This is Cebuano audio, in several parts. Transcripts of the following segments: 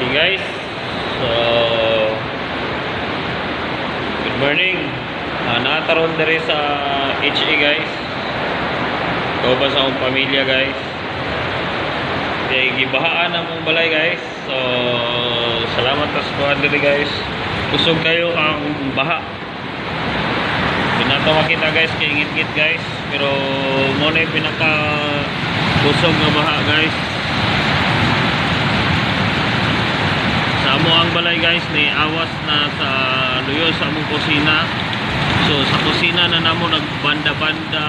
Okay guys, so good morning. Nataron diri sa HA guys. Kauban sa akong pamilya guys. Kay gibahaan ang among balay guys. So salamat sa kuan diri guys. Kusog kayo ang baha. Di nato makita guys kay ngit-ngit guys, pero mo na yung pinaka kusog nga baha guys. Sa amo ang balay guys ni awas na sa luyo sa among kusina. So sa kusina na namo nagbanda-banda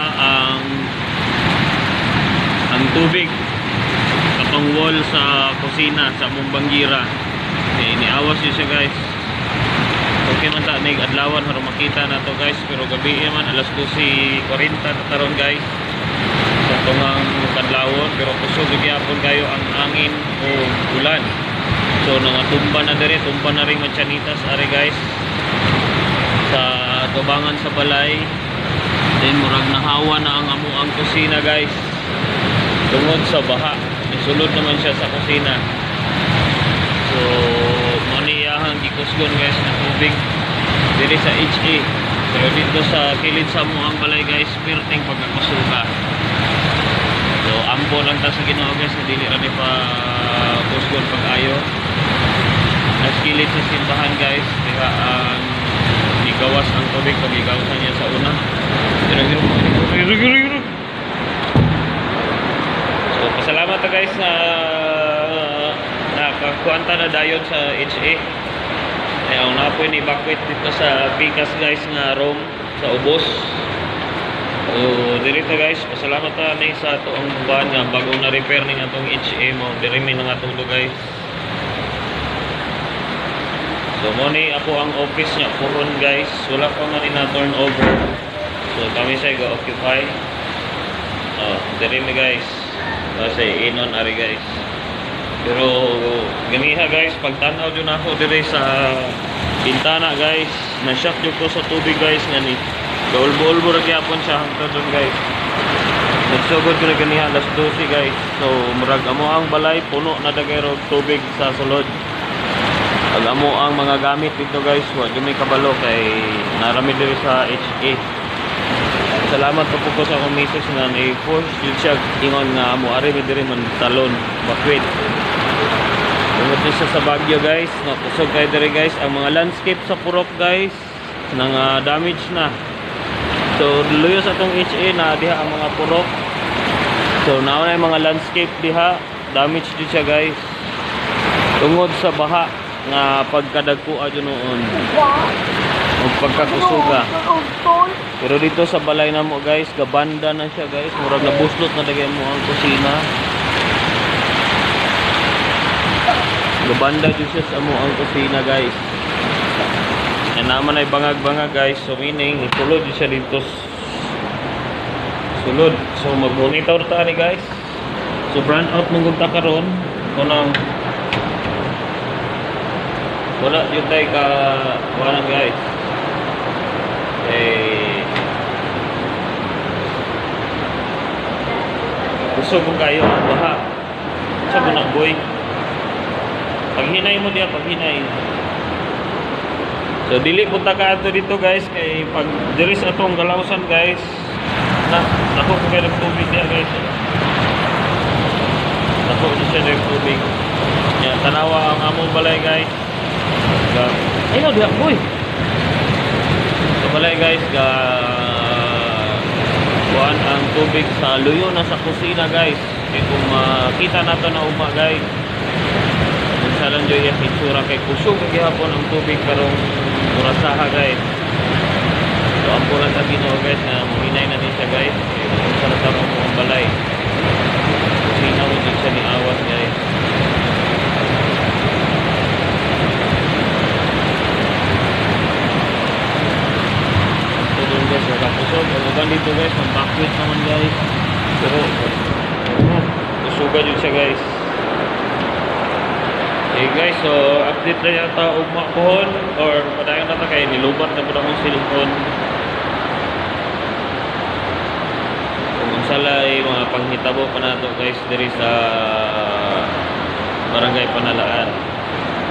ang tubig katong wall sa kusina sa among banggira. Ni awas yun siya guys. Okay man ta nig adlawan haron makita na to guys, pero gabi man alas 12:40 na karon guys. Sa tungang kadlawon, pero kusog gyapon kayo ang angin o ulan. So nangatumba na dire, tumba na rin matchanitas ari guys sa tubangan sa balay. Then murag nahawa na ang amo ang kusina guys tungod sa baha. Isulod naman siya sa kusina. So mo ni iyahang gikusgon guys na tubig diri sa HA. Pero dito sa kilid sa amo ang balay guys, perting pagkakusuga. So ampo lang ta sa Ginoo guys na dili ra ni pa kusgon pag-ayo. Nas kilid sa simbahan guys, diha ang gigawas ang tubig pag gigawasan niya sa una. So pasalamat ta guys na nakakuanta na dayon sa HA. Ay ang napoy ni evacuate dito sa Pikas guys nga room sa ubos. So diri ta guys, pasalamat ta ni sa atoang van nga bagong na repair ning atong HA mo. Diri mi nga atong guys. So mo ni ako ang office niya puron guys. Wala pa man na turn over. So kami sa go occupy. Oh, diri mi guys. Kasi inon ari guys. Pero ganiha guys, pagtan-aw jud ako diri sa bintana guys, na-shock jud ko sa tubig guys nga ni gaulbo-ulbo ra gyapon siya hangtod dun guys. Nagsugod ko na ganiha alas 12 guys. So murag amo ang balay puno na dagay og tubig sa sulod. Pag amo ang mga gamit dito guys, wa jud may kabalo kay narami diri sa HA. Salamat po ko sa akong misis nga ni-force jud siya ingon nga amo ari mi diri man talon bakwit. Tungod ni siya sa Baguio guys, nakusog kayo diri guys. Ang mga landscape sa Purok guys nang damage na. So luyo sa atong HA na diha ang mga purok. So nauna yung mga landscape diha, damage jud siya guys. Tungod sa baha nga pagkadagko adyo noon ug pagkakusuga. Pero dito sa balay namo guys, gabanda na siya guys, murag nabuslot na dagay mo ang kusina. Gabanda jud siya sa amo ang kusina guys. Yan naman ay bangag-bangag guys. So meaning sulod jud siya dito. Sulod. So mag-monitor ta ni guys. So brand out mong gunta karon kunang wala jud tay ka kuanan guys. Eh kusog kung kayo ang baha. Sa na boy. Paghinay mo diya, paghinay. So dili punta ka adto dito guys kay pag diri sa atong galawsan guys, na dako ko kay tubig diya guys. Dako ni siya ng tubig. Ya, tanawa ang among balay guys. Ga ayo diya boy. Sa balay guys ga kuan ang tubig sa luyo na sa kusina guys. Kay kung makita nato na uma guys. Unsa lang jud iyang itsura kay kusog gihapon ang tubig karong orasaha guys. So ampo lang sa Ginoo guys na muhinay na ni siya guys. Unsa na tarong ang balay. Kusina mo jud siya ni awas guys. So doon guys, nakakusog. Ang uban dito guys, mag-backwit naman guys. Pero kusugan jud siya guys. Okay guys, so update na yata ugma pohon or padayon na ta kay nilubat na pud akong cellphone. Kung unsa lay mga panghitabo pa nato guys diri sa Barangay Panalaan.